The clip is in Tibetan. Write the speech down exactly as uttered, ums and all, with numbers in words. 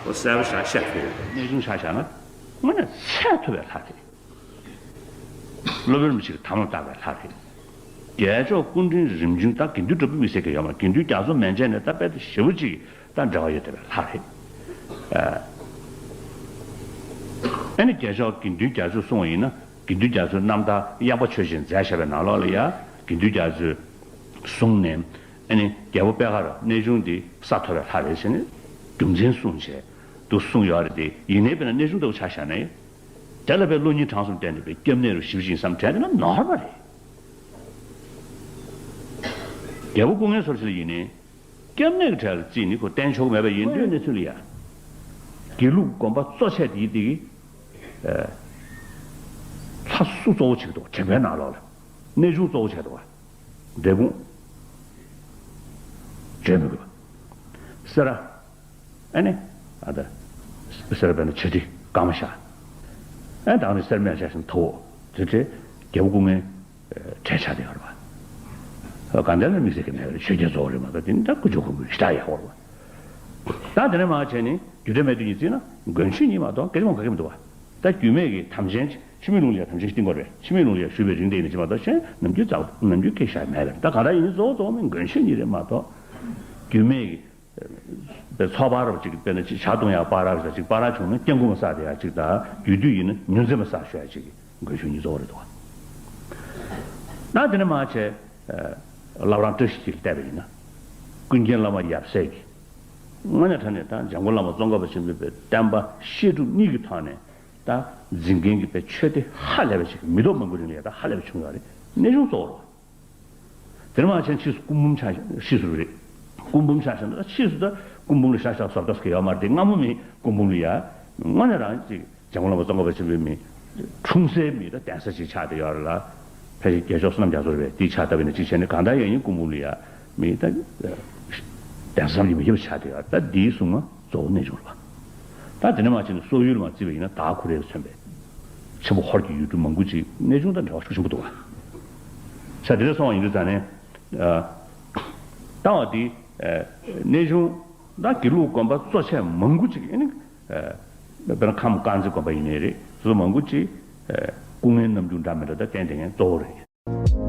གསལ་པོ་ཞིག་བཤད་ཐུབ་ཡོད། གནས་ཆུང་ཆ་བཞག་ན་དངོས་གནས་ཚད་མཐོ་བའི་ལྷ་རེད། སློབ་དཔོན་རིན་པོ་ཆེ་གི་ཐ་མ་བཏགས་པའི་ལྷ་རེད། རྒྱལ་མཆོག་སྐུ་ཕྲེང་རིམ་བྱོན་ད་དགེ་འདུན་གྲུབ་པའི་དམིགས་བསལ་གྱི་ཡོད་མ་རེད། དགེ་འདུན་རྒྱ་མཚོ་མན་ཆད་ནས་ད་དཔེ་ཞེ་པོ་ཅིག་ད་འབྲེལ་བ་ཡོད་བསྡད་པའི་ལྷ་རེད། ཨ་ནི་རྒྱལ་མཆོག་དགེ་འདུན་རྒྱ་མཚོས་གསུངས་པ་ཡིན་ན་དགེ་འདུན་རྒྱ་མཚོའི་རྣམ་ཐར་དབྱངས་པ་ཆོས་བཞིན་མཛད་བཞག་པའི་ནང་ལོགས་ལ་ཡ་དགེ་འདུན་རྒྱ་མཚོས་གསུངས་ནས། ཨ་ནི་རྒྱལ་པོ་པེ་ཧར་གནས་ཆུང་འདི་ས་མཐོ་བའི་ལྷ་རེད་ཟེར་ནས་རྒྱུ་མཚན་གསུངས་བྱས་འདུག་གསུངས་ཡོད་རེད་དེ། ཡིན་ནའི་དཔེར་ན་གནས་ཆུང་ལྟ་བུ་ཆ་བཞག་ན་ཡང་། དེ་ལ་དཔེ་བློ་གཉིས་བྲང་གསུམ་བསྟན་ནས་དཔེ་སྐྱབས་གནས་རུ་ཞིབ་ཅིང་བསམ་དྲན་དེ་ན་ནོར་བ་རེད། རྒྱལ་པོ་སྐུ་ངལ་གསོ་ཕྱིར་ཡིན་ནའི་སྐྱབས་གནས་ཀྱི་གྲས་ལ་བརྩིས་ནས་ཁོ་བསྟན་ཆོག་མེད་པ་ཡིན་དུས་གནས་ཚུལ་ལ་ཡ། དགེ་ལུགས་དགོན་པ་གཙོ་ཆེ་དེའི་དེ་གི་ལྷ་སུ་གཙོ་བོ་བྱེད་འདུག་དྲེགས་པའི་ནང་ལོགས་ལ་གནས་ཆུང་གཙོ་བོ་བྱས་འདུག་བ། འབྲས་སྤུངས། བརྗོད་མི་དགོས་པ། སེ་ར། ཨ་ནི། ཨ་ད། སེ་ར་དཔེར་ན་བྱ་ཁྲི་ཀརྨ་ཤ། ཨ་ད་ནི་སེར་སྨད་ཆ་ཞིང་ཐོ་བོ། དེ་འདྲའི་རྒྱལ་པོ་སྐུ་ངལ་གྲས་ཆགས་བསྡད་ཡོད་རེད་པ། གང་ལྟར་ན་དམིགས་བསལ་གྱི་མེད་པར་ཆོས་རྒྱལ་གཙོ་བོ་རེད་མ་གཏོགས་དེ་ནི་ད་དཀོན་མཆོག་མགོན་པོ་ཞེ་དྲག་ཡག་པོ་རེད་པ། ད་དེ་ནས་མར་བྱས་ནས་རྒྱུ་འབྲས་མེད་དུས་ཉིད་བརྩིས་ན་མགོན་ཆོས་གཉིས་མ་གཏོགས་སྐད་ཆ་མང་ག་གེ་མི་འདུག་པ། ད་རྒྱུད་སྨད་ཀྱི་དམ་ཅན་ཅིག་འཆི་མེད་ལུང་ལ་ཡ་དམ་ཅན་ཤེས་ཏིང་གོ་རེད། འཆི་མེད་ལུང་ལ་ཡ་བཞུགས་པའི་རིང་དེ་ཡིན་ན་ཅི་མ་གཏོགས་གཞན་ནམ་རྒྱུན་ཙག་ནམ་རྒྱུན་སྐད་ཆ་མེད་པ་རེད། ད་གང་ལྟར་ཡིན་ནའི་གཙོ་བོ་གཙོ་བོ་མིན་མགོན་ཆོས་གཉིས་རེད་མ་གཏོགས། རྒྱུད་སྨད་ཀྱི་པའི་ཚོགས་པ་རབ་ཅིག་དཔེར་ན་ཅིག་ཇ་བཏུང་ཡག་པ་རག་ཅིག་པ་རག་བྱུང་ན་སྐྱབས་མགོན་པ་བསགས་བསྡད་ཡག་ཅིག་དང་རྒྱུད་སྟོད་ཡིན་ན་ཉུང་ཙམ་པ་བསགས་ཤོག་ཡག་ཅིག་མགོན་ཆོས་གཉིས་གཙོ་བོ་རེད་འདུག་པ། ད་དེ་ནས་མར་བྱས། བླ་བྲང་བཀྲ་ཤིས་འཁྱིལ་བལྟས་པ་ཡིན་ན། ཀུན་མཁྱེན་བླ་མ་ཡབ་སྲས་ཀྱིས། དངོས་གནས་དྲང་གནས་ད་འཇམ་མགོན་བླ་མ་ཙོང་ཁ་པ་ཆེན་པོའི་པའི་བསྟན་པ་བཤད་སྒྲུབ་གཉིས་ཀྱི་ཐོག་ནས་ད་འཛིན་མཁན་གྱི་པའི་ཆོས་སྡེ་ཧ་ལས་པ་ཞིག་མི་ཐོག་མང་པོའི་རིང་ལ་ཡ་ད་ཧ་ལས་པ་བྱུང་ཡོད་རེད། གནས་ཆུང་གཙོ་བོ་རེད། དེ་ནས་མར་ཕྱིན་ཕྱིས་སུ་སྐུ་འབུམ་ཆགས་ཕྱིས་སུ་རེད། སྐུ་འབུམ་ཆགས་ཤིང་ད་ཕྱིས་སུ་ད་སྐུ་འབུམ་ལ་ཤ་ཤ་བཟོ་ལྟ་ཟེར་གྱི་ཡོད་མ་རེད་དེ། སྔ་མོ་མི་སྐུ་འབུམ་ལ་ཡ་དངོས་གནས་རང་ཅིག་འཇམ་མགོན་བླ་མ་ཙོང་ཁ་པ་ཆེན་པོའི་མི་འཁྲུངས་སའི་མི་ད་གདན་ས་ཅིག་ཆགས་བསྡད་ཡོད་རེད་ལ། ཕལ་ཆེར་རྒྱལ་མཆོག་བསོད་ནམས་རྒྱ་མཚོ་རེད་པས་དེ་ཆགས་བསྡད་པ་ཡིན་ན་ཅིག་བྱས་ནས་གང་ལྟར་ཡང་ཡིན་སྐུ་འབུམ་ལ་ཡ་མི་ད་གདན་ས་བསམ་གྱིས་མི་ཁྱབ་པ་ཆགས་བསྡད་ཡོད་རེད། ད་འདིའི་གཟུངས་མ་གཙོ་བོ་གནས་ཆུང་རེད་པ། ད་དེ་ནས་མར་ཕྱིན་ནས་སོག་ཡུལ་ལ་མར་བརྩིས་པ་ཡིན་ན་དྭགས་ཁོ་རས་མཚོན་པའི་ཆེན་པོ་ཧོར་གྱི་ཡུལ་གྲུ་མང་པོ་ཅིག་གནས་ཆུང་དང་འབྲེལ་བ་ཤུགས་ཆེན་པོ་འདུག་པ། ས་དེ་འདྲ་སོང་བ་ཡིན་དུས་ཙང་ནས། ལྟ་བ་འདི་གནས་ཆུང་དང་དགེ་ལུགས་དགོན་པ་གཙོ་ཆེ་མང་པོ་ཅིག་ཨ་ནི། དཔེར་ན་ཁམས་དཀར་མཛེས་དགོན་པ་ཡིན་ནའི་རེད། སོ་སོ་མང་པོ་ཅིག་སྐུ་ངལ་རྣམ་འགྱུར་འདྲ་མི་འདྲ་ད་བསྟན་བསྡད་མཁན་གཙོ་བོ་རེད།